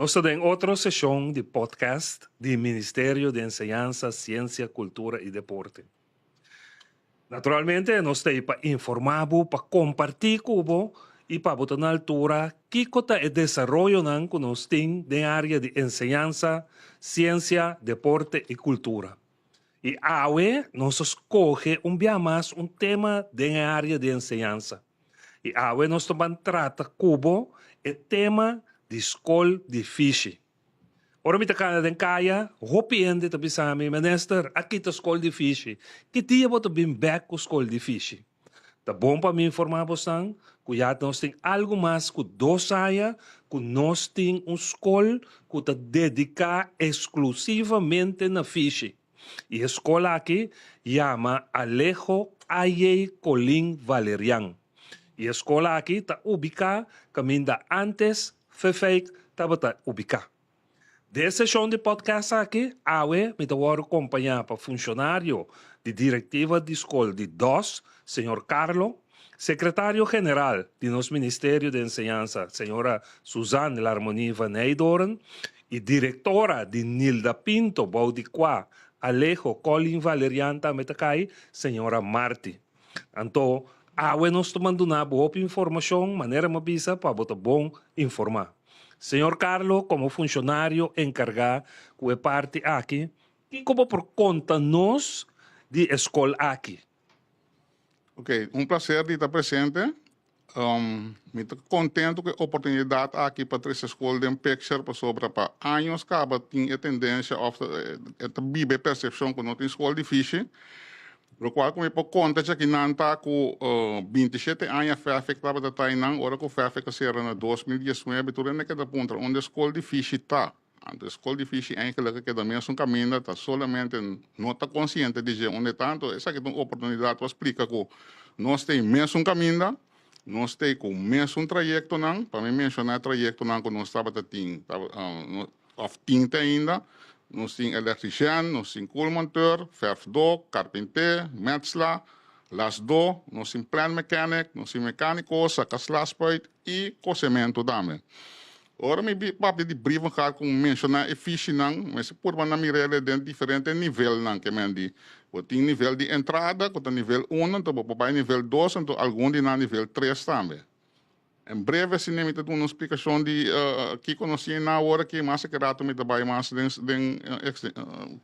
Nos ta den otro seshon di podcast di Ministerio di Enseñansa, Siensia, Kultura i Deporte. Naturalmente nos ta ei pa informá bo, pa kompartí ku bo i pa bo ta na altura kiko ta e desaroyonan ku nos tin den área di enseñansa, siensia, deporte i kultura. I awe nos a skohe un bia mas un tema den e área di enseñansa. I awe nos ta ban trata ku bo e tema di skol di fishi. Ora mi ta kana den kaya, hopi hende ta bisa mi, Minister, a kita skol di fishi. Ki dia bo ta bin bek ku skol di fishi? Ta bon pa mi informá bosnan ku ya nos tin algu mas ku dos aña ku nos tin un skol ku ta dediká eksklusivamente na fishi. I e skol aki yama Alejo AJ. Colin Valerian. I e skol aki ta ubiká kaminda ántes Fefeik tabata ubiká. Den e seshon di podcast aki, awe mi ta wòrdu kompañá pa funshonario di direktiva di skol di dos, señor Carlo, sekretario general di nos Ministerio di Enseñansa, señora Suzanne Larmonie van Nijdoorn, i direktora di Nilda Pinto bou di kua Alejo Colin Valerian tambe ta kai, señora Marti. Anto, awe nos ta manduna bo hopi informashon, manera mi a bisa, pa bo ta bon informá. Señor Carlo, komo funshonario enkargá ku e parti aki, kiko bo por konta nos di e skol aki? Ok, un plaser di ta presente. Mi ta kontentu ku e oportunidat aki pa trese skol den picture pasobra pa años kaba tin e tendensia òf e ta biba e persepshon ku no tin skol di fishi. Lokual ku mi por konta djakinan ta ku 27 aña Fefik tabata ta einan, ora ku Fefik a sera na 2019 tur hende keda puntra unda e skol di fishi ta. Anto e skol di fishi eigenlijk a keda mesun kaminda, ta solamente no ta konsiente di dje unda e ta. Anto esaki ta un oportunidat pa splika ku nos ta e mesun kaminda, nos ta e ku mesun trayektonan, pa mi menshoná e trayektonan ku nos tabata tin òf tin te ainda, nos tin elektrishèn, nos tin koolmonteur, fèrfdó, karpinté, mètsla, lasdó, nos tin plant mechanic, nos tin mekániko, saka slaspuit i kosementu tambe. Ora mi papia di brievengaat ku menshoná e fishinan, mester purba nan mir'el den diferente nivelnan ke men di. Bo tin nivel di entrada ku ta nivel uno, anto bo por bai nivel dos, anto algun di nan nivel tres tambe. En breve asina mi ta duna un splikashon di kiko nos tin na awor aki, mas aki rato mi ta bai mas den den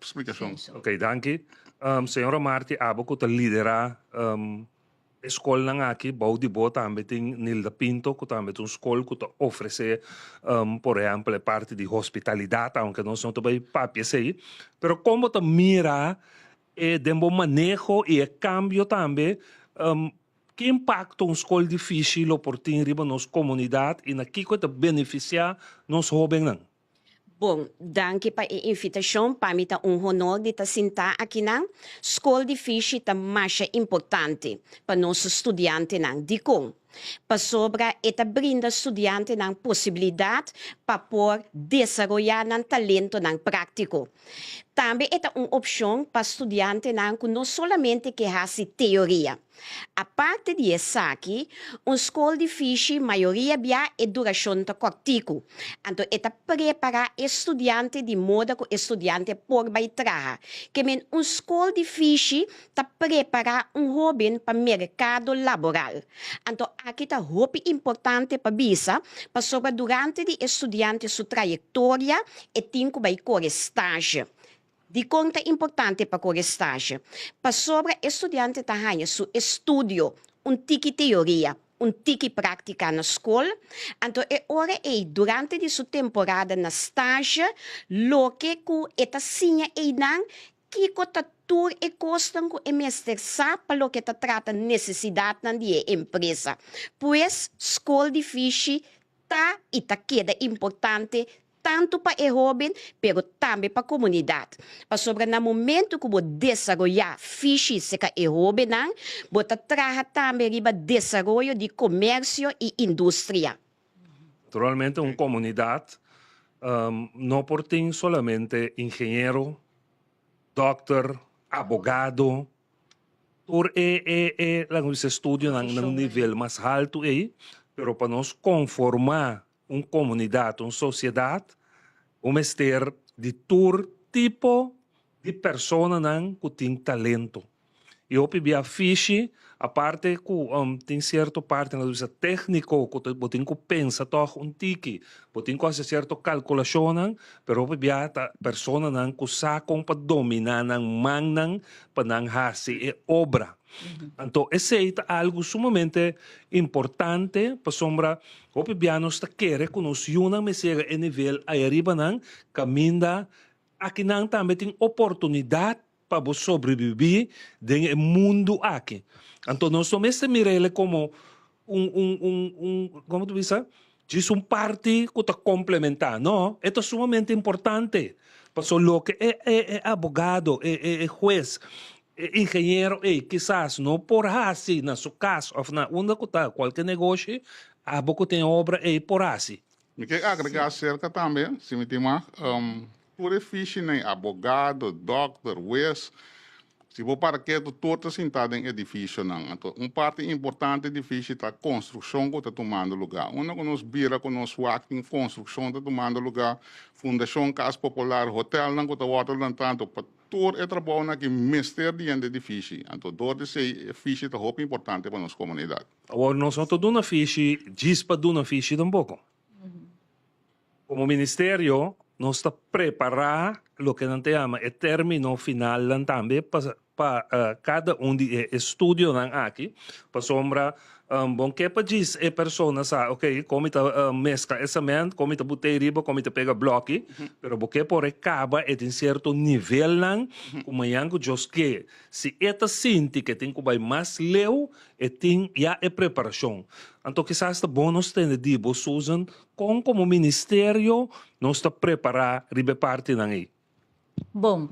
splikashon. Ok, danki. Señora Marti, abo ku ta liderá E skolnan aki bou di bo tambe tin Nilda Pinto ku tambe ta un skol ku ta ofresé por ehèmpel e parti di hospitalidat aunke nos no ta bai papia esei. Pero kon bo ta mira e den bo maneho i e kambio tambe ki impakto un skol di fishi lo por tin riba nos komunidat i na kiko e ta benefisiá nos hóbennan? Bon, danki pa e invitashon. Pa mi ta un honor di ta sintá akinan. Skol di fishi ta masha importante pa nos studiantenan. Dikon? Pasobra e ta brinda studiantenan posibilidat pa por desaroyá nan talentonan práktiko. Tambe e ta un opshon pa studiantenan ku no solamente ke hasi teoria. Aparte di esaki, un skol di fishi mayoria bia e durashon ta kòrtiku, anto e ta prepará e studiante di moda ku e studiante por bai traha. Ke men un skol di fishi ta prepará un hóben pa merkado laboral. Anto aki ta hopi importante pa bisa pasobra durante di e studiante su trayektoria e tin ku bai kore stage. Dikon ta importante pa kore stage? Pasobra e studiante ta haña su estudio un tiki teoria, un tiki práktika na skol, anto e ora ei durante di su temporada na stage loke ku e ta siña einan kiko ta tur e kosnan ku e mester sa pa loke ta trata nesesidatnan di e empresa. Pues skol di fishi ta i ta keda importante tantu pa e hóben pero tambe pa komunidat. Pasobra na momentu ku bo desaroyá fishi serka e hóbennan, bo ta traha tambe riba desaroyo di komersio i industria. Naturalmente un komunidat no por tin solamente ingeniero, dòkter, abogado, Tur e e e laga nos bisa estudionan na un nivel mas haltu ei, pero pa nos konformá un komunidat, un sosiedat, Bo mester di tur tipo di personanan ku tin talento. I hopi bia fishi, aparte ku tin sierto parti nan ta bisa tékniko ku bo tin ku pensa tòg un tiki, bo tin ku hasi sierto kalkulashonnan, pero hopi bia ta personanan ku sa kon pa dominá nan mannan pa nan hasi e obra. Anto esei ta algu sumamente importante pasobra hopi bia nos ta kere ku nos yunan mester yega e nivel ayariba nan kaminda akinan tambe tin oportunidat pa bo sobrebibí den e mundu aki. Anto nos no mester mira el komo un un un un komo ta bisa djis un parti ku ta komplementá. No, e ta sumamente importante. Pasobra loke e e e abogado, e e e hues, e ingeniero ei kisas no por hasi na su kas òf na unda ku ta kualke negoshi, abo ku tin e obra ei por hasi. Mi ke agregá aserka tambe, si mi tin mag, tur e fishinan, abogado, dòkter, hues, si bo para ketu tur ta sintá den edifisionan. Anto un parti importante di fishi ta konstrukshon ku ta tumando lugá. Unda ku nos bira ku nos wak tin konstrukshon ta tumando lugá, Fundashon Kas Popular, hotelnan ku ta wòrdu lantá, anto pa tur e trabounan aki mester di hende di fishi. Anto dor di esei e fishi ta hopi importante pa nos komunidat. Awor nos no ta duna fishi djis pa duna fishi tampoco. Como ministerio nos ta prepara loke nan ta yama e termino finalnan tambe pa pa cada un di e estudionan aki pasobra bon ke pa djis e persona sa ok con mi ta mezcla e cement, con mi ta bute riba, con mi ta pega bloki, pero bo ke por e caba e tin cierto nivelnan cu mañan cu Dios ke si e ta sinti ke tin cu bay mas leu E tin ya e preparashon. Anto kisas ta bon nos tende di bo, Susan, kon komo ministerio nos ta prepará riba e partinan ei? Bon,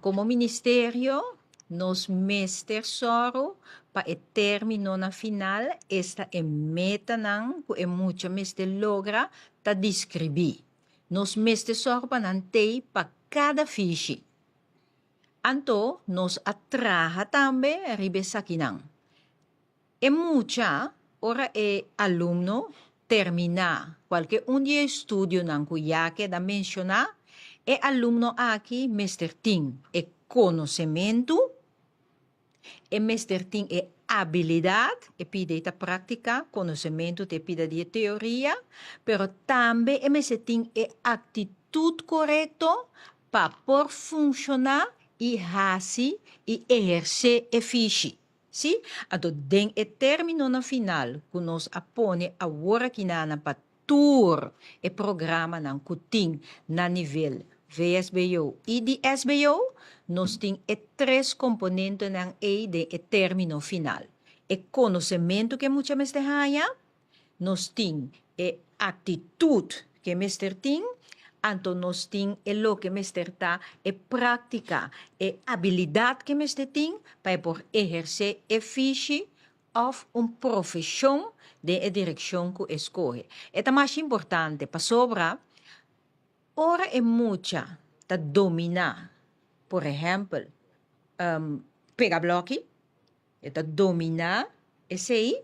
komo ministerio nos mester sòru pa e términonan final, esta e metanan ku e mucha mester logra, ta deskribí. Nos mester sòru pa nan tei pa kada fishi. Anto nos a traha tambe riba esakinan. E mucha, ora e alumno terminá kualke un di e estudionan ku ya keda menshoná, e alumno aki mester tin e konosementu, e mester tin e abilidat, e pida ei ta práktika, konosementu ta e pida di e teoria, pero tambe e mester tin e aktitut korekto pa por funshoná i hasi i ehersé e fishi. Sí, anto den e términonan final ku nos a pone awor akinanan pa tur e programanan ku tin na nivel VSBO i di SBO, nos tin e tres komponentenan ei den e término final. E konosementu ku e mucha mester haña, nos tin e aktitut ku e mester tin, anto nos tin e loke mester ta e práktika, e abilidat ku e mester tin pa e por ehersé e fishi òf un profeshon den e direkshon ku e skohe. E ta masha importante pasobra ora e mucha ta dominá, por ehèmpel, pega blòki, e ta dominá esei,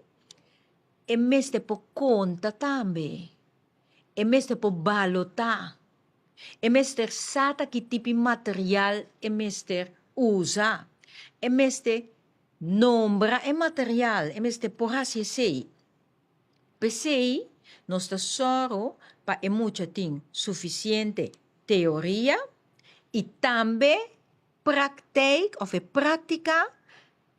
e mester por konta tambe, e mester por balotá, e mester sa ta ki tipo material e mester usa, e mester Nombra e material, e mester por hasi esei. P'esei nos ta sòru pa e mucha tin sufisiente teoria i tambe praktijk òf e práktika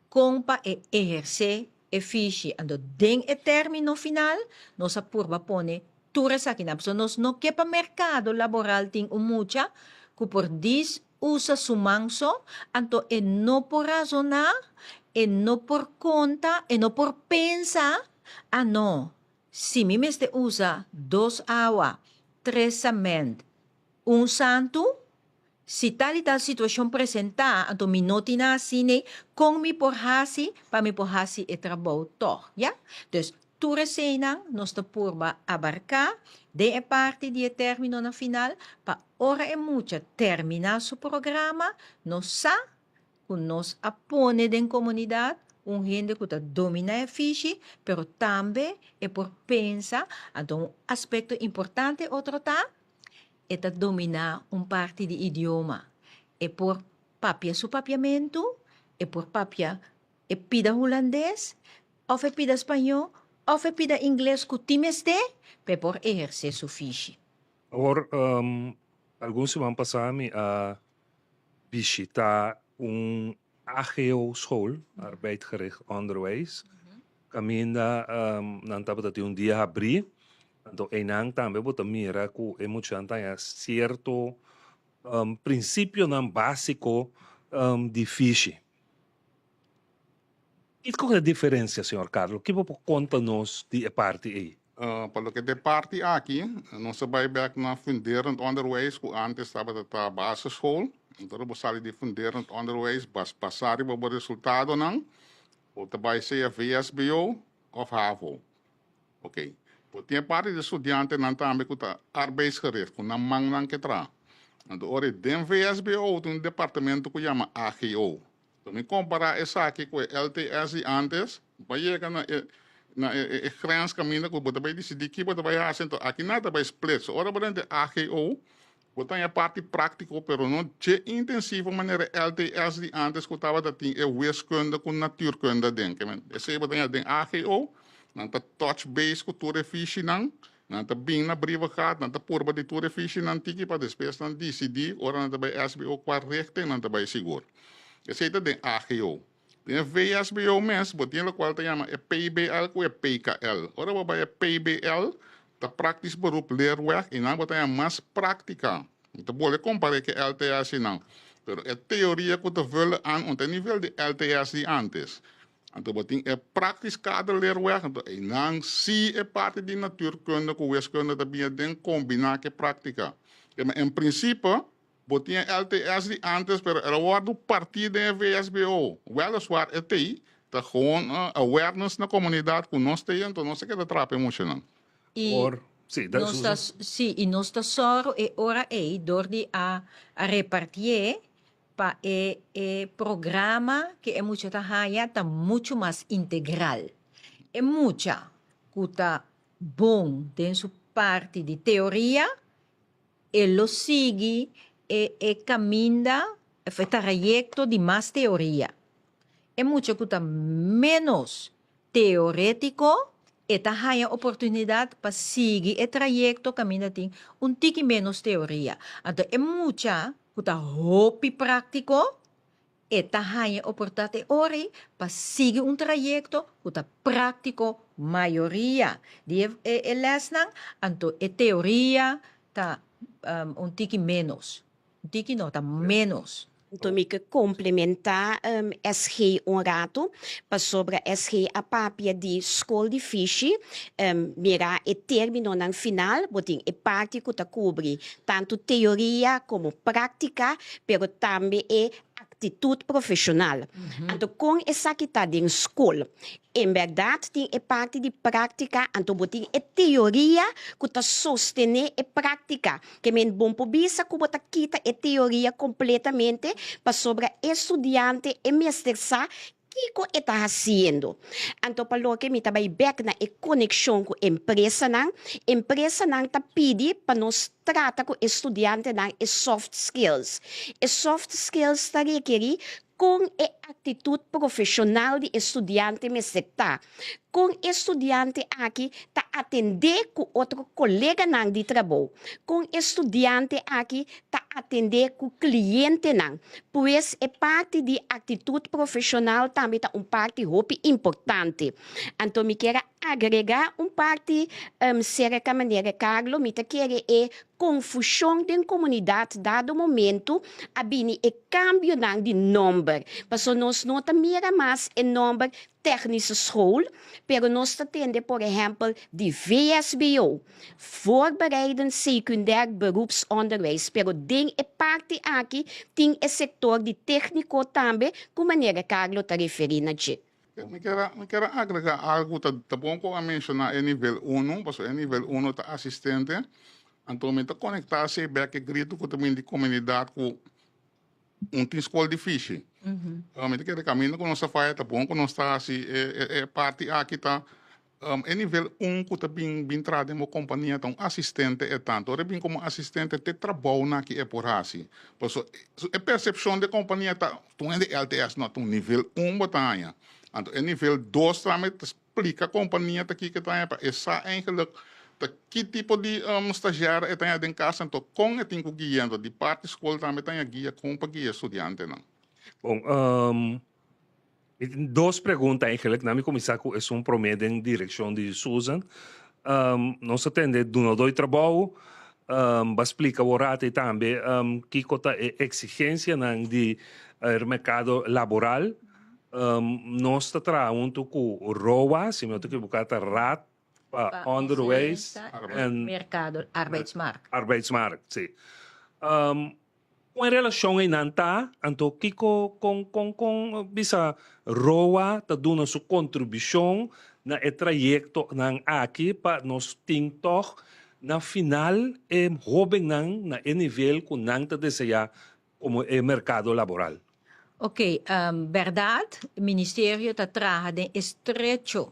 kon pa e ehersé e fishi. Anto den e término final nos a purba pone tur esakinan. Pasobra nos no ke pa merkado laboral tin un mucha ku por dis Usa su man so, anto e no por razoná, e no por konta, e no por pensa, Ah no, si mi mester usa dos awa, tres sament, un santu, si tal i tal situashon presentá, anto mi no tin asina, kon mi por hasi pa mi por hasi e trabou tòg? Ya? Dus, Tur eseinan nos ta purba abarká den e parti di e términonan final pa ora e mucha terminá su programa nos sa ku nos a pone den komunidat un hende ku ta dominá e fishi pero tambe e por pensa. Anto un aspekto importante otro ta. E ta dominá un parti di idioma. E por papia su papiamentu, e por papia e pida hulandes, òf e pida spañó, òf e pida ingles ku tin mester pa e por ehersé su fishi. Awor, algun siman pasá mi a bishitá un AGO school, Arbeidgericht Onderwijs, kaminda nan tabata tin un dia habrí. Anto einan tambe bo ta mira ku e muchanan ta haña sierto prinsipionan básiko di fishi. Kiko ta e diferensia, señor Carlo? Ki bo por konta nos di e parti ei? Pa loke ta e parti aki, nos a bai bek na funderend onderwijs ku antes tabata ta basisschool. Anto ora bo sali di funderend onderwijs, bas basa riba bo resultadonan, bo ta bai sea VSBO òf havo. Oké. Bo tin e parti di studiantenan tambe ku ta arbeidsgericht, ku nan mannan ke traha. Anto ora den VSBO tin un departamento ku yama AGO. Lo mi kompará esaki ku e LTS di ántes, bo a yega na e na e e grens kaminda ku bo ta bai disidí ki bo ta bai hasi, anto aki nan ta bai split. So ora bo drenta e AGO, bo ta haña parti práktiko pero no dje intensivo manera e LTS di ántes ku tabata tin e wiskunde ku natuurkunde aden. Ke men esei bo ta haña den AGO, nan ta touch base ku tur e fishinan, nan ta bin na brievengaat, nan ta purba di tur e fishinan tiki pa despues nan disidí ora nan ta bai SBO kua richting nan ta bai sigur. Esei ta den AGO. Den e VSBO mes bo tin lokual ta yama e PBL ku e PKL. Ora bo bai e PBL ta Praktisch Beroep Leerweg i nan bo ta haña mas práktika. Mi ta bolbe kompar'é ku e LTS nan. Pero e teoria ku ta vullen an un ta e nivel di LTS di ántes. Anto bo tin e Praktisch Kaderleerweg, anto einan si e parti di natuurkunde ku wiskunde ta bini aden kombiná ku e práktika. En prinsipe Bo tin e LTS di antes pero el a wordo partí den e VSBO. Weliswaar e tei ta gewoon awareness na comunidad cu nos tei anto nos ta keda trapa e muchanan. I Or, sí, da, nos ta, Susan. sí, i nos ta sòru e ora ei dor di a a repartié pa e e programa ke e mucha ta haña ta muchu mas integral. E mucha ku ta bon den su parti di teoria E lo sigui e e kaminda of e trayekto di mas teoria. E mucha ku ta ménos teorétiko e ta haña oportunidat pa sigui e trayekto kaminda tin un tiki ménos teoria. Anto e mucha ku ta hopi práktiko E ta haña oportat e ora ei pa sigui un trayekto ku ta práktiko mayoria di e e lèsnan, anto e teoria ta un tiki ménos. Un tiki no, ta ménos. Anto mi ke komplementá SG un ratu, pasobra SG a papia di skol di fishi, mira e términonan final, bo tin e parti ku ta kubri tantu teoria komo práktika, pero tambe e aktitut profeshonal. Anto kon esaki ta den skol? En bèrdat tin e parti di práktika, anto bo tin e teoria ku ta sostené e práktika. Ke men bon por bisa ku bo ta kita e teoria kompletamente pasobra e studiante e mester sa Kiko e ta hasiendo? Anto pa loke mi ta bai bek na e konekshon ku empresanan, empresanan ta pidi pa nos trata ku e studiantenan e soft skills. E soft skills ta rekerí kon e aktitut profeshonal di e studiante mester ta, kon e studiante aki ta atendé ku otro koleganan di trabou, kon e studiante aki ta atendé ku klientenan. Pues e parti di aktitut profeshonal tambe ta un parti hopi importante. Anto mi kier a agregá un parti serka manera Carlo, mi ta kere e konfushon den komunidat dado momento a bini e kambionan di nòmber, pasobra nos no ta mira mas e nòmber Technische School, pero nos ta tende por ehèmpel di VSBO, Voorbereidend Secundair Beroepsonderwijs, pero den e parti aki tin e sektor di tékniko tambe ku manera Carlo ta referí na dje. Mi kier a mi kier a agregá algu, ta ta bon ku a menshoná e nivel unu, pasobra e nivel unu ta asistente, anto mi ta konektá así bèk e gritu ku ta bini di komunidat ku un tin skol difísil. Mi ta kere kaminda ku nos ta faya ta bon ku nos ta hasi e parti aki ta. E nivel un ku ta bin bin traha den bo kompania ta un asistente e tantu. Ora e bin komo asistente te trabounan ki e por hasi. Paso e persepshon di e kompania ta un hende LTS no ta un nivel un bo ta haña. Anto e nivel dos tambe ta splika kompania ta kiko e ta haña pa e sa eigenlik ta ki tipo di stagiair e ta haña den kas anto kon e tin ku guia. Anto di parti skol tambe ta haña guia kon pa guia e studiantenan. Bon, Mi tin dos pregunta eigenlijk. Na mi kuminsá ku esun promé den direkshon di Susan. Nos a tende dunadó di trabou ba splika bo rato ei tambe kiko ta e eksigensianan di e merkado laboral. Nos ta traha huntu ku ROA, si mi no ta ekiboká ta Raad pa Onderwijs en Merkado, Arbeidsmarkt. Arbeidsmarkt, si. Kon e relashon einan ta? Anto kiko kon kon kon bisa Roa ta duna su kontribushon na e trayektonan aki pa nos tin tòg na final e hóbennan na e nivel ku nan ta deseá komo e merkado laboral? Oké, bèrdat ministerio ta traha den estrecho,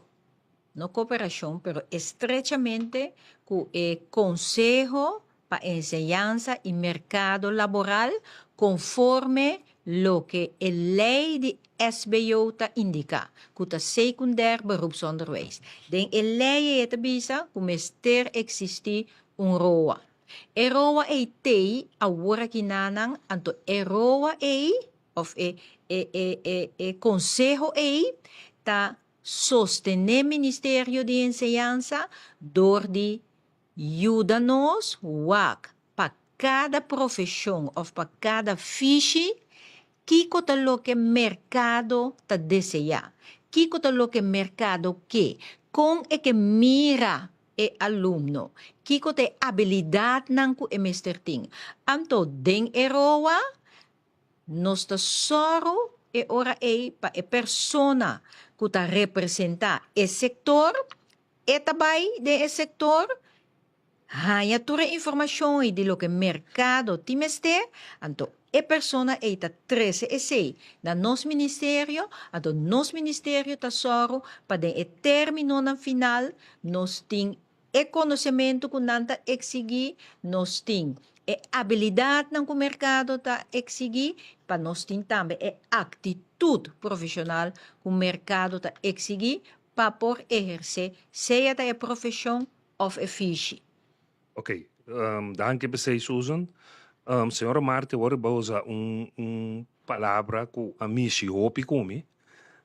no koperashon, pero estrechamente ku e Konseho pa Enseñansa i Merkado Laboral konforme loke e lei di SBO ta indiká, ku ta Secundair Beroepsonderwijs. Den e lei ei e ta bisa ku mester eksistí un roa. E roa ei t'ei awor aki nanan, anto e roa ei òf e e e e e konseho ei ta sostené Ministerio di Enseñansa dor di Yuda nos wak pa kada profeshon òf pa kada fishi kiko ta loke merkado ta deseá, kiko ta loke merkado ke, kon e ke mira e alumno, kiko ta e abilidatnan ku e mester tin. Anto den e roa nos ta sòru e ora ei pa e persona ku ta representá e sektor E ta bai den e sektor, haña tur e informashon ei di loke merkado tin mester, anto e persona ei ta trese esei na nos ministerio, anto nos ministerio ta sòru pa den e términonan final nos tin e konosementu ku nan ta eksigí, nos tin e abilidatnan ku merkado ta eksigí, pa nos tin tambe e aktitut profeshonal ku merkado ta eksigí pa por ehersé sea ta e profeshon òf e fishi. Ok, danki p'esei Susan. Señora Marti awor bo a usa un un palabra ku a mishi hopi ku mi.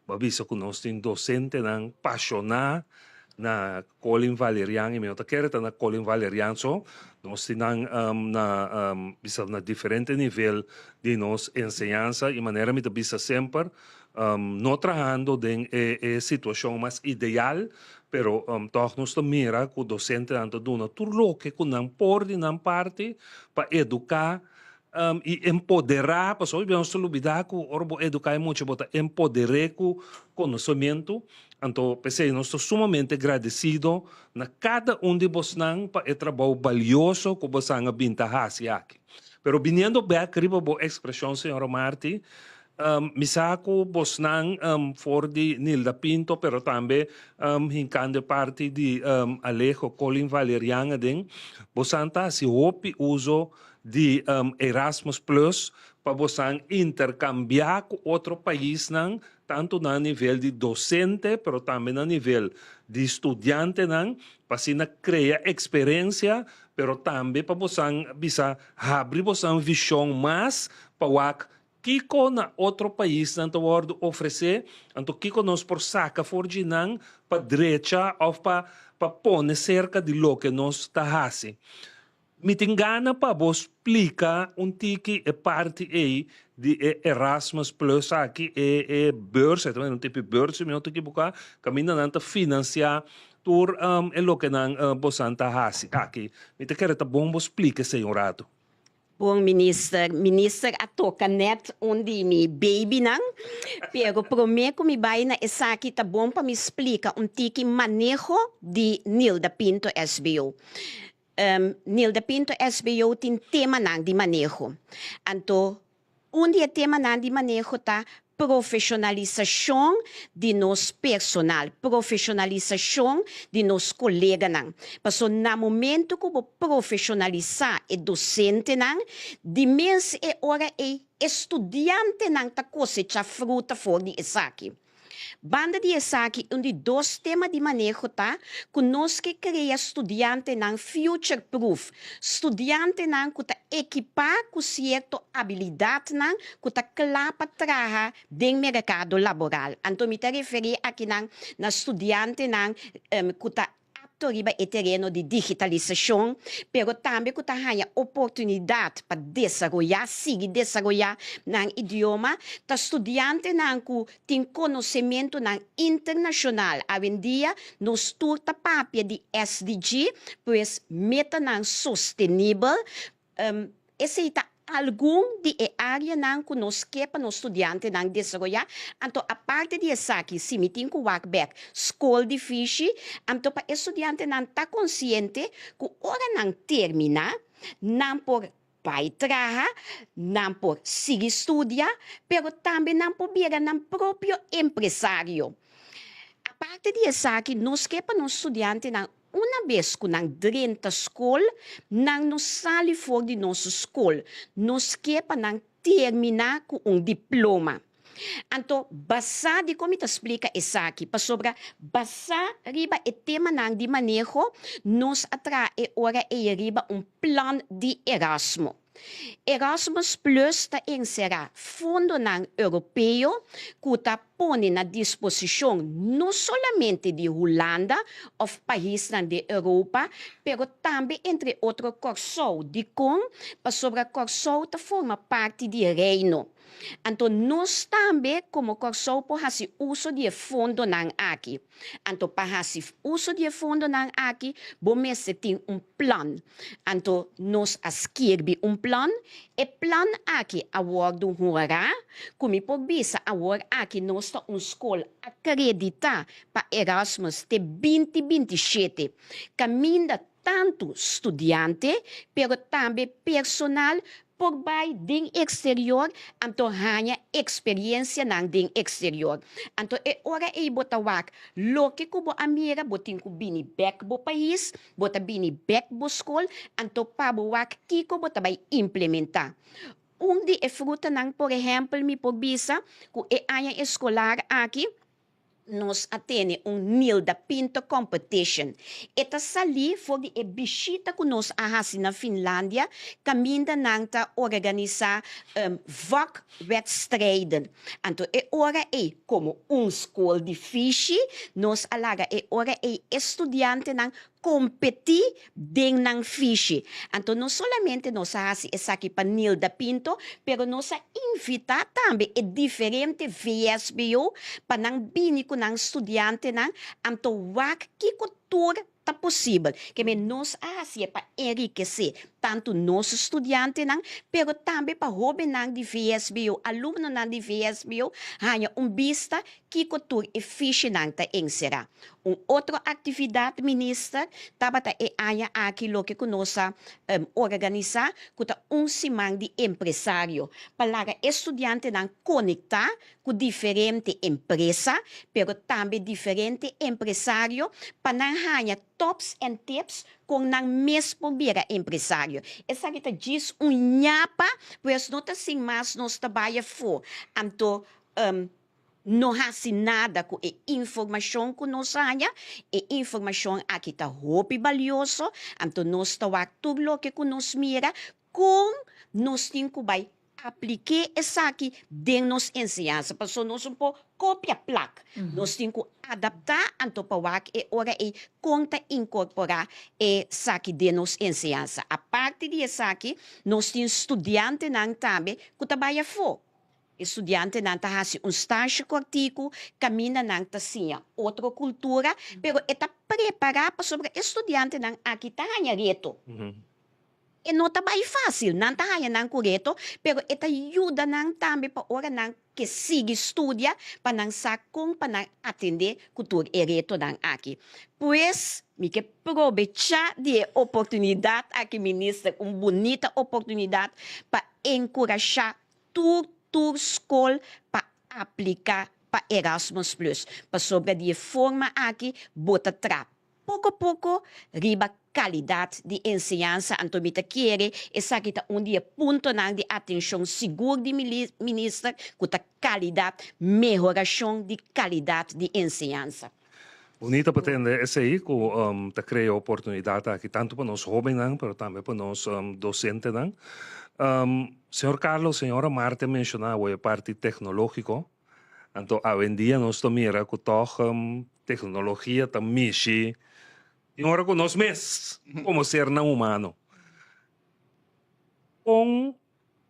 Bo a bisa ku nos tin dosentenan pashoná na Colin Valerian i mi no ta kere ta na Colin Valerian so, nos tin nan na bisa na diferente nivel di nos enseñansa i manera mi ta bisa semper No trahando den e e situacion mas ideal, pero tog nos ta mira cu docentenan ta duna tur loke cu nan por di nan parti pa educa y empodera, pasobra hopi bia nos ta lubida cu ora bo educa e mucha bo ta empoder'e cu conocemento, anto p'esey nos ta sumamente gradecido na cada un di bosnan pa e trabou balioso cu bosan a bin ta haci aki. Pero biniendo bek riba bo expresion señora Marti, Mi sa ku bosnan for di Nilda Pinto pero tambe hinkando e parti di Alejo Colin Valerian aden, bosan ta hasi hopi uso di Erasmus Plus pa bosan interkambiá ku otro paisnan tantu na nivel di dosente pero tambe na nivel di studiantenan pa asina krea eksperensia pero tambe pa bosan bisa habri bosan vishon mas pa wak Kiko na otro paisnan ta wòrdu ofresé, anto kiko nos por saka for dje nan pa drecha òf pa pa pone serka di loke nos ta hasi? Mi tin gana pa bo splika un tiki e parti ei di e Erasmus Plus aki, e e beurs, e ta un tipi beurs si mi no ta ekiboká, kaminda nan ta finansiá tur e loke nan bosan ta hasi aki. Mi ta kere ta bon bo splika esei un ratu. Bon minister, minister a toca net un di mi babynan, pero prome cu mi bay na esaki ta bon pa mi splica un tiki maneho di Nilda Pinto SBO. Nilda Pinto SBO tin temanan di maneho, anto un di e temanan di maneho ta. Profeshonalisashon di nos personal, profeshonalisashon di nos koleganan. Paso na momento ku bo profeshonalisá e dosentenan, di mes e ora ei e studiantenan ta kosechá fruta for di esaki. Banda di esaki un di dos tema di maneho ta ku nos ke krea studiantenan future proof, studiantenan ku ta ekipá ku sierto abilidatnan ku ta kla pa traha den merkado laboral. Anto mi ta referí akinan na studiantenan ku ta apto riba e tereno di digitalisashon, pero tambe ku ta haña oportunidat pa desaroyá, sigui desaroyá nan idioma, ta studiantenan ku tin konosementunan internashonal. Awendia nos tur ta papia di SDG, pues metanan sostenibel. Esei ta algun di e áreanan ku nos ke pa nos studiantenan desaroyá. Anto aparte di esaki, si mi tin ku wak bèk skol di fishi, anto pa e studiantenan ta konsiente ku ora nan terminá, nan por bai traha, nan por sigui studia, pero tambe nan por bira nan propio empresario. Aparte di esaki, nos ke pa nos studiantenan Una bes ku nan drenta skol, nan no sali for di nos skol. Nos ke pa nan terminá ku un diploma. Anto, basá di kon mi ta splika esaki? Pasobra basá riba e temanan di maneho, nos a traha e ora ei riba un plan di Erasmo. Erasmus Plus ta enserá fondonan europeo ku ta pone na disposishon no solamente di Hulanda òf paisnan den Europa, pero tambe entre otro Kòrsou. Dikon? Pasobra Kòrsou ta forma parti di Reino. Anto nos tambe komo Kòrsou por hasi uso di e fondonan aki. Anto pa hasi uso di e fondonan aki bo mester tin un plan. Anto nos a skirbi un plan. E plan aki a wòrdu horá ku mi por bisa awor aki nos ta un skol akreditá pa Erasmus te 2027 kaminda Tantu studiante pero tambe personal por bai den exterior anto haña experiencianan den exterior. Anto e ora ei bo ta wak loke ku bo a mira bo tin ku bini bek bo pais, bo ta bini bek bo skol anto pa bo wak kiko bo ta bai implementa. Un di e frutanan por ehempel mi por bisa ku e aña eskolar aki, Nos a tene un Nilda Pinto Competition. E ta salí for di e bishita ku nos a hasi na Finlandia kaminda nan ta organisá vakwedstrijden. Anto e ora ei, komo un skol di fishi, nos a laga e ora ei e studiantenan kompetí den nan fishi. Anto no solamente nos a hasi esaki pa Nilda Pinto, pero nos a invitá tambe e diferente VSBO pa nan bini ku nan studiantenan, anto wak kiko tur ta posibel. Ke men nos a hasié pa enrikesé tantu nos studiantenan, pero tambe pa hóbennan di VSBO, alumnonan di VSBO haña un bista kiko tur e fishinan ta enserá. Un otro aktividat, Minister, tabata e aña aki loke ku nos a organisá, ku ta un siman di empresario, pa laga e studiantenan konektá ku diferente empresa, pero tambe diferente empresario, pa nan haña tops en tips kon nan mes por bira empresario. Esaki ta djis un ñapa, pues no ta sin mas nos ta bai afó. Anto No hasi nada ku e informashon ku nos haña, e informashon aki ta hopi balioso, anto nos ta wak tur loke ku nos mira kon nos tin ku bai aplik'é esaki den nos enseñansa, pasobra nos no por kopia plak, nos tin ku adaptá anto pa wak e ora ei kon ta inkorporá esaki den nos enseñansa. Aparte di esaki nos tin studiantenan tambe ku ta bai afó. E studiantenan ta hasi un stasje kòrtiku kaminda nan ta siña otro kultura, pero e ta prepará pasobra e studiantenan aki ta haña reto. E no ta bai fásil, nan ta haña nan ku reto, pero e ta yuda nan tambe pa ora nan ke sigui studia pa nan sa kon pa nan atendé ku tur e retonan aki. Pues, mi ke probechá di e oportunidat aki, Minister, un bunita oportunidat pa enkurashá Tur tur skol pa apliká pa Erasmus Plus, pasobra di e forma aki bo ta traha poko poko riba kalidat di enseñansa. Anto mi ta kere esaki ta un di e puntonan di atenshon sigur di minister ku ta kalidat, mehorashon di kalidat di enseñansa. Bunita pa tende esei ku ta krea oportunidat aki tantu pa nos hóbennan pero tambe pa nos dosentenan. Señor Carlos, señora Marthe a menshoná awe e parti teknológiko. Anto awendia nos ta mira ku tòg teknologia ta mishi tin ora ku nos mes komo sernan humano. Kon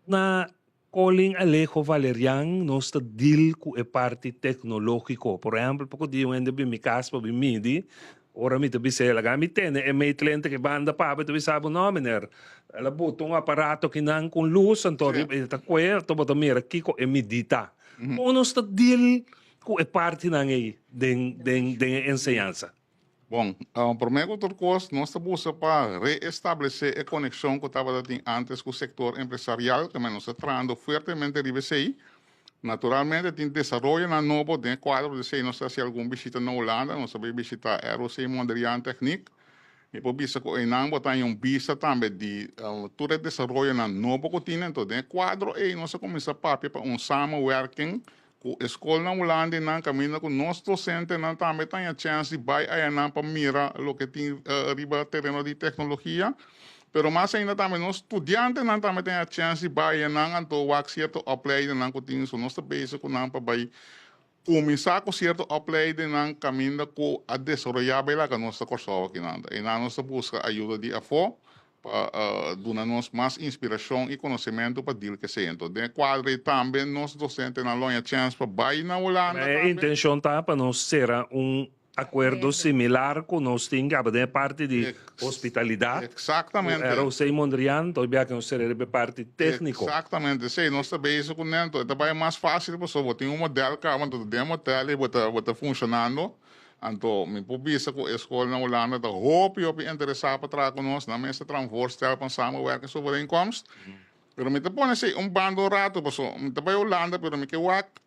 Na Colin Alejo Valerian nos ta deal ku e parti teknológiko. Por ehèmpel, poko dia un hende bin mi kas pa bin midi, ora mi ta bis'é, laga mi tene e meetlente ku e banda papia, ta bisa bo, no meneer, el a buta un aparato akinan ku un lus, anto riba e ta kue, anto bo ta mira kiko e midi ta. Kon nos ta deal ku e partinan ei den den den e enseñansa? Bon, promé ku tur kos nos ta buska pa reestablesé e konekshon ku tabata tin ántes ku sektor empresarial, tambe nos ta trahando fuertemente riba esei. Naturalmente tin desaroyonan nobo den e kuadro di esei nos ta hasi algun bishita na Hulanda, nos ta bai bishita ROC Mondriaan Techniek. Mi por bisa ku einan bo ta haña un bista tambe di tur e desaroyonan nobo ku tin. Enton den e kuadro ei nos a kuminsá papia pa un samenwerking Ku e skolnan Hulandenan kaminda ku nos dosentenan tambe ta haña chèns di bai ayanan pa mira loke tin riba tereno di teknologia. Pero mas ainda tambe nos studiantenan tambe ta haña chèns di bai ayanan anto wak sierto opleidingnan ku tin. So nos ta bezig ku nan pa bai kuminsá ku sierto opleidingnan kaminda ku a desaroyá bai laga nos ta Kòrsou akinan. Einan nos ta buska ayuda di afó pa duna nos mas inspirashon i konosementu pa deal ku esei. Enton den e kuadro ei tambe nos dosentenan lo haña chèns pa bai na Hulanda E tambe. intenshon ta pa nos sera un akuerdo similar ku nos tin kaba den e parti di hospitalidat ku Eksaktamente. ROC Mondriaan, tòg bia ku nos sera riba e parti tékniko. Eksaktamente, esei nos ta bezig ku nan. Enton e ta bai mas fásil pasobra bo tin un modèl kaba, enton den e modèl ei bo ta bo ta funshonando. Anto mi por bisa ku e skol na Hulanda ta hopi hopi interesá pa traha ku nos. Nan mes ta traha un voorstel pa un samenwerkingsovereenkomst. Pero mi ta pone esei un banda un ratu paso mi ta bai Hulanda pero mi ke wak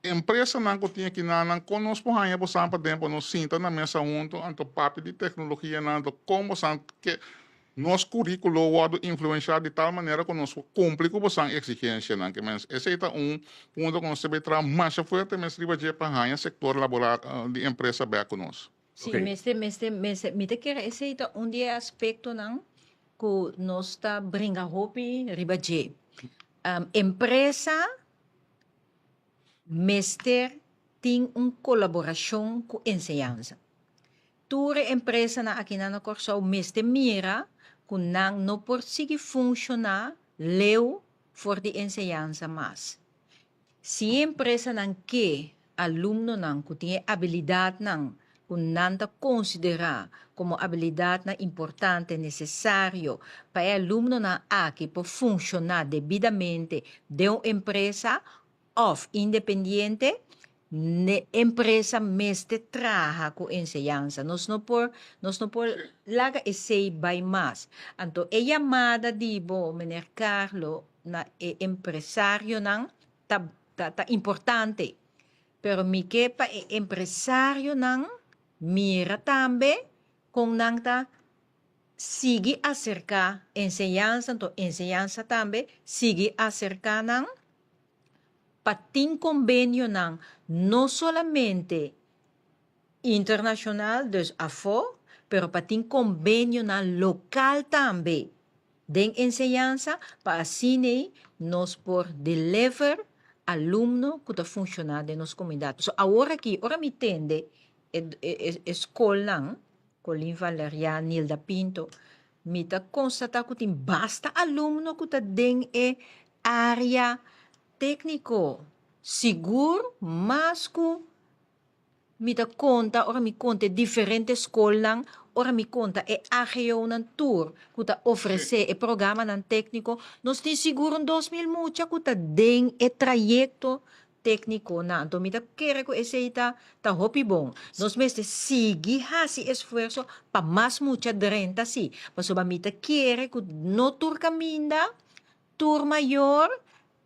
empresanan ku tin akinanan kon nos por haña bosan paden pa nos sinta na mesa huntu anto papia di teknologianan anto kon bosan ke Nos curriculo wordo influencia di tal manera cu nos por cumpli cu bosan exigencianan. Ke mens esey ta un punto cu nos debe traha masha fuerte mes riba dje pa haña sector laboral di empresa bek cu nos. Sí, mester, mester, mester, mi ta kere esey ta un di e aspectonan cu nos ta bringa hopi riba dje. Empresa mester tin un colaboracion cu enseñansa. Tur e empresanan akinan na Kòrsou mester mira ku nan no por sigui funshoná leu for di enseñansa mas. Si e empresanan ke alumnonan ku tin e abilidatnan ku nan ta konsiderá komo abilidatnan importante nesesario pa e alumnonan aki por funshoná debidamente den un empresa òf independiente, Ne empresa mester traha ku enseñansa. Nos no por, nos no por laga esei bai mas. Anto e yamada di bo, meneer Carlo, na e empresarionan ta, ta, ta importante. Pero mi ke pa e empresarionan mira tambe kon nan ta sigui aserká enseñansa, anto enseñansa tambe sigui aserká nan pa tin kombenionan no solamente internashonal, dus afó, pero pa tin kombenionan lokal tambe den enseñansa pa asin'ei nos por deliver alumno ku ta funshoná den nos komunidat. Pasobra awor aki, ora mi tende e skolnan, Colin Valerian, Nilda Pinto, mi ta konstatá ku tin basta alumno ku ta den e área tékniko. Sigur mas ku mi ta konta ora mi konta e diferente skolnan, ora mi konta e AGOnan tur ku ta ofresé e programanan tékniko, nos tin sigur un 2000 mucha ku ta den e trayekto téknikonan. Anto mi ta kere ku esei ta ta hopi bon. Nos mester sigui hasi esfuerso pa mas mucha drenta si, pasobra mi ta kere ku no tur kaminda tur mayor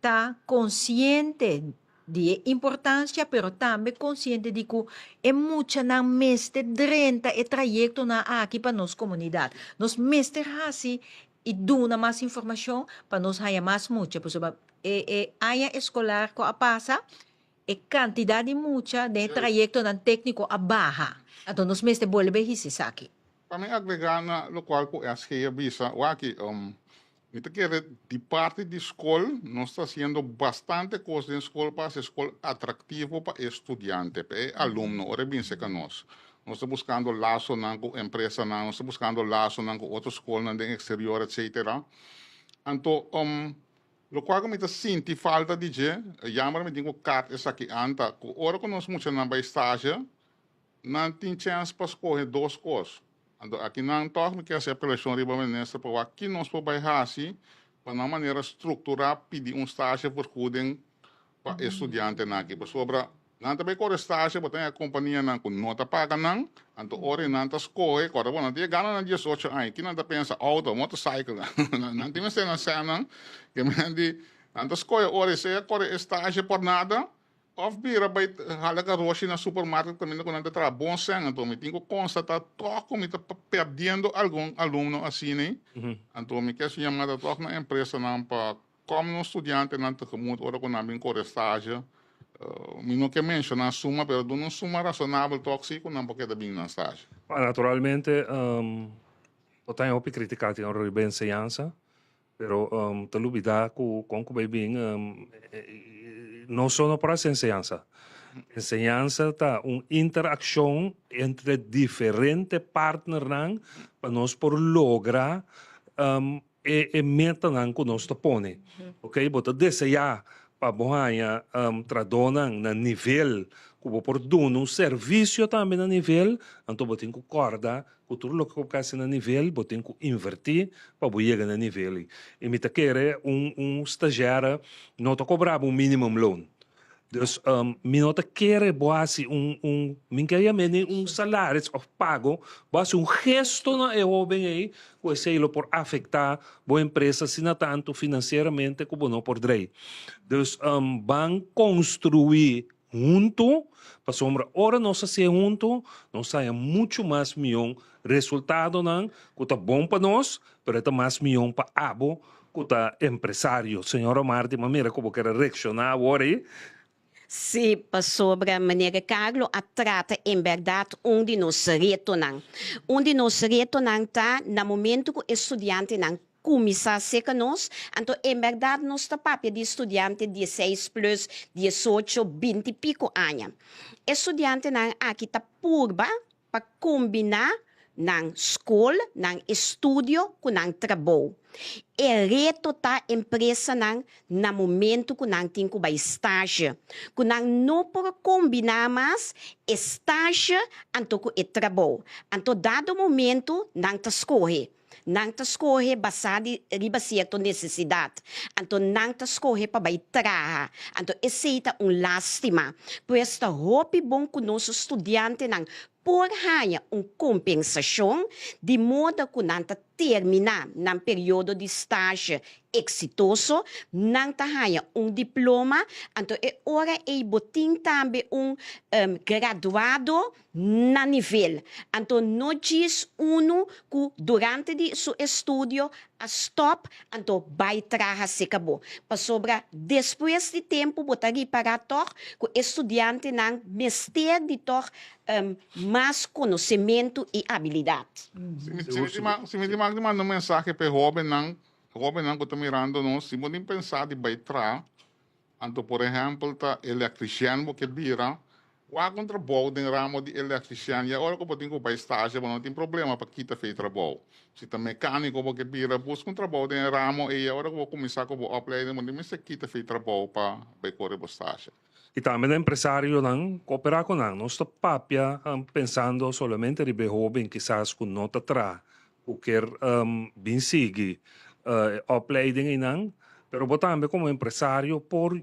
ta konsiente. di e importansia, pero tambe konsiente di ku e muchanan mester drenta e trayektonan aki pa nos komunidat. Nos mester hasi i duna mas informashon pa nos haña mas mucha, pasobra e e aña eskolar ku a pasa e kantidat di mucha den e trayektonan tékniko a baha. Anto nos mester bolbe hisa esaki. Pa mi agregá na lokual ku SG a bisa, wak-i, Mi ta kere di parti di skol nos ta hasiendo bastante kos den skol pa hasi e skol atraktivo pa e studiante, pa e alumno ora e bin serka nos. Nos ta buskando lasonan ku empresanan, nos ta buskando lasonan ku otro skolnan den eksterior etsetera. Anto lokual ku mi ta sinti falta di dje, jammer mi tin ku kat esaki an ta ku ora ku nos muchanan bai stage, Nan tin chèns pa skohe dos kos. Anto aki nan tòg mi ke hasi apelashon riba minister pa wak ki nos por bai hasi pa na un manera strukturá pidi un stage vergoeding pa e studiantenan aki. Pasobra nan ta bai kore stage bo ta haña kompanianan ku no ta paga nan, anto ora nan ta skohe, kòrda bo nan ta yega na diesocho aña, ki nan ta pensa outo, motorcycle, nan tin mester nan sènnan, ke men di nan ta skohe ora esei a kore e stage por nada. Of bira bai hala garoshi na supermarket kaminda ku nan ta traha bon sèn. Anto mi tin ku konstatá tòg ku mi ta perdiendo algun alumno asina. Anto mi ke hasi yamada tòg na empresanan pa kòm nos studiantenan tegemoet ora ku nan bin kore stage. Mi no ke menshoná suma pero duna un suma rasonabel tòg si ku nan por keda bin nan stage. Naturalmente bo ta hopi kritiká tin ora riba enseñansa. Pero ta lubida ku kon ku bai bin no so no por hasi enseñansa. Enseñansa ta un interakshon entre diferente partnernan pa nos por logra e metanan ku nos ta pone. Ok, bo ta deseá pa bo haña trahadónan na nivel ku bo por duna un servisio tambe na nivel, anto bo tin ku kòrda ku tur loke ku bo hasi na nivel bo tin ku invertí pa bo yega na nivel ei. I mi ta kere un un stazjèr no ta kobra bo un minimum loon. Dus mi no ta kere bo hasi un un mi ke yam'é ni un salaris òf pago, bo hasi un gesto na e hóben ei ku esei lo por afektá bo empresa asina tantu finansieramente ku bo no por drei. Dus ban konstruí huntu pasobra ora nos hasié huntu nos haña muchu mas mion resultadonan ku ta bon pa nos pero e ta mas mion pa abo ku ta empresario. Señora Martin, m'a mira ku bo ker a reakshoná awor ei. Sí, pasobra Meneer Ricardo a trata en bèrdat un di nos retonan. Un di nos retonan ta na momento ku e studiantenan kuminsá serka nos, anto en bèrdat nos ta papia di studiante dieseis plus, diesocho, binti piko aña. E studiantenan aki ta purba pa kombiná nan skol, nan estudio ku nan trabou. E reto ta empresanan na momentu ku nan tin ku bai stage, ku nan no por kombiná mas e stage anto ku e trabou. Anto dado momentu nan ta skohe. Nan ta skohe basá di riba sierto nesesidat. Anto nan ta skohe pa bai traha. Anto esei ta un lástima. Pues ta hopi bon ku nos studiantenan por haña un kompensashon di moda ku nan ta terminá nan periodo di stage eksitoso, nan ta haña un diploma, anto e ora ei bo tin tambe un graduado na nivel. Anto no djis unu ku durante di su estudio a stòp anto bai traha seka bo. Pasobra despues di tempu bo ta ripará tòg ku e studiantenan mester di tòg mas konosementu i abilidat. Si mi tin mag di manda un mensahe pa e hóbennan, hóbennan ku ta mirando nos, si bo tin pensá di bai traha, Anto por ehèmpel ta elektrisian bo ke bira, wak un trabou den ramo di elektrisian ya ora ku bo tin ku bai stasje bo no tin problema pa kita fe e trabou. Si ta mekániko bo ke bira, buska un trabou den e ramo ei ya ora ku bo kuminsá ku bo opleiding bo no tin mester kita fe e trabou pa bai kore bo stasje. I tambe na empresarionan koperá ku nan. Nos ta papia pensando solamente riba e hóben kisas ku no ta traha ku kier bin sigui e opleiding einan, pero bo tambe komo empresario por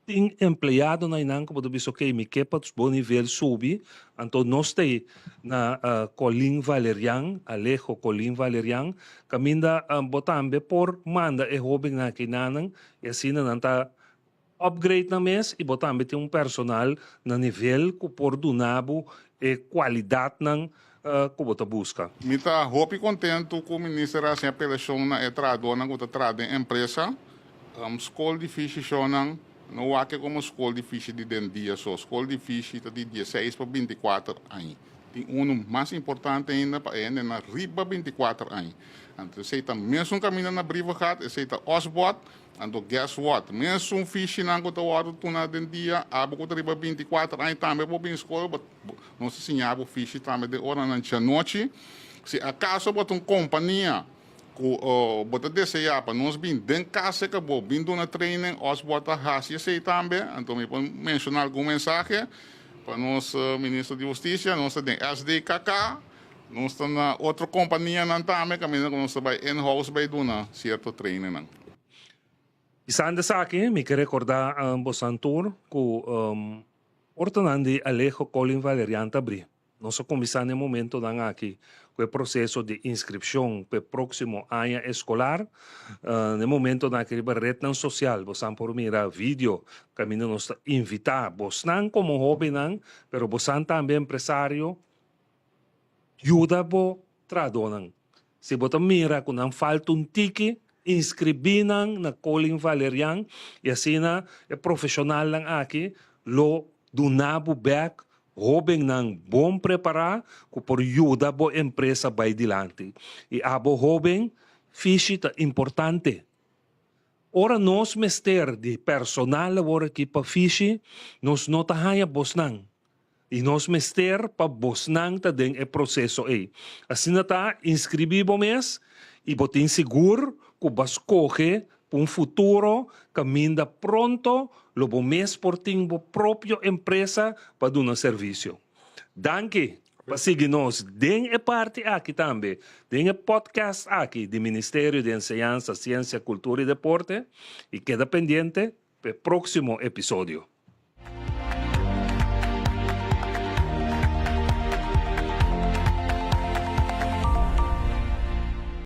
tin empleadonan einan ku bo ta bisa ok mi ke pa bo nivel subi, anto nos ta ei na Colin Valerian, Alejo Colin Valerian, kaminda bo tambe por manda e hóbennan aki nanan i asina nan ta. upgrade nan mes i bo tambe tin un personal na nivel ku por duna bo e kualidatnan ku bo ta buska. Mi ta hopi kontentu ku minister a hasi apelashon na e trahadónan ku ta traha den empresa. Skol di fishi shownan no wak e komo skol di fishi di den dia so. Skol di fishi ta di dieseis pa binti kuater aña. Tin unu mas importante ainda pa e hendenan riba 24 aña. Anto esei ta mesun kaminda na Brievengat, esei ta Osbod. Anto guess what? Mesun fishinan ku ta wòrdu tuna den dia, abo ku ta riba 24 aña tambe por bin skol, but nos ta siña bo fishi tambe den oranan djanochi. Si akaso bo ta un kompania ku bo ta deseá pa nos bin den kas serka bo, bin duna training, Osbod ta hasi esei tambe. Anto mi por menshoná algun mensahe pa nos Minister di Hustisia. Nos ta den SDKK, nos ta na otro kompanianan tambe kaminda ku nos ta bai in-house bai duna sierto trainingnan. Bisando esaki, mi ke rekordá bosan tur ku portanan di Alejo Colin Valerian ta abrí. Nos a kuminsá na e momentonan aki ku e proseso di inskripshon pa e próksimo aña eskolar. Na e momentonan aki riba retnan sosial bosan por mira video kaminda nos ta invitá bosnan komo hóbennan, pero bosan tambe empresario, yuda bo trahadónan. Si bo ta mira ku nan falta un tiki, inskribí nan na Colin Valerian i asina e profeshonalnan aki lo duna bo bèk hóbennan bon prepará ku por yuda bo empresa bai dilanti. I abo hóben, fishi ta importante. Ora nos mester di personal awor aki pa fishi, nos no ta haña bosnan. I nos mester pa bosnan ta den e proseso ei. Asina ta, inskribí bo mes i bo tin sigur ku bo a skohe pa un futuro kaminda pronto lo bo mes por tin bo propio empresa pa duna servisio. Danki pa sigui nos den e parti aki tambe, den e podcast aki di Ministerio di Enseñansa, Siensia, Kultura i Deporte i keda pendiente pa e próksimo episodio.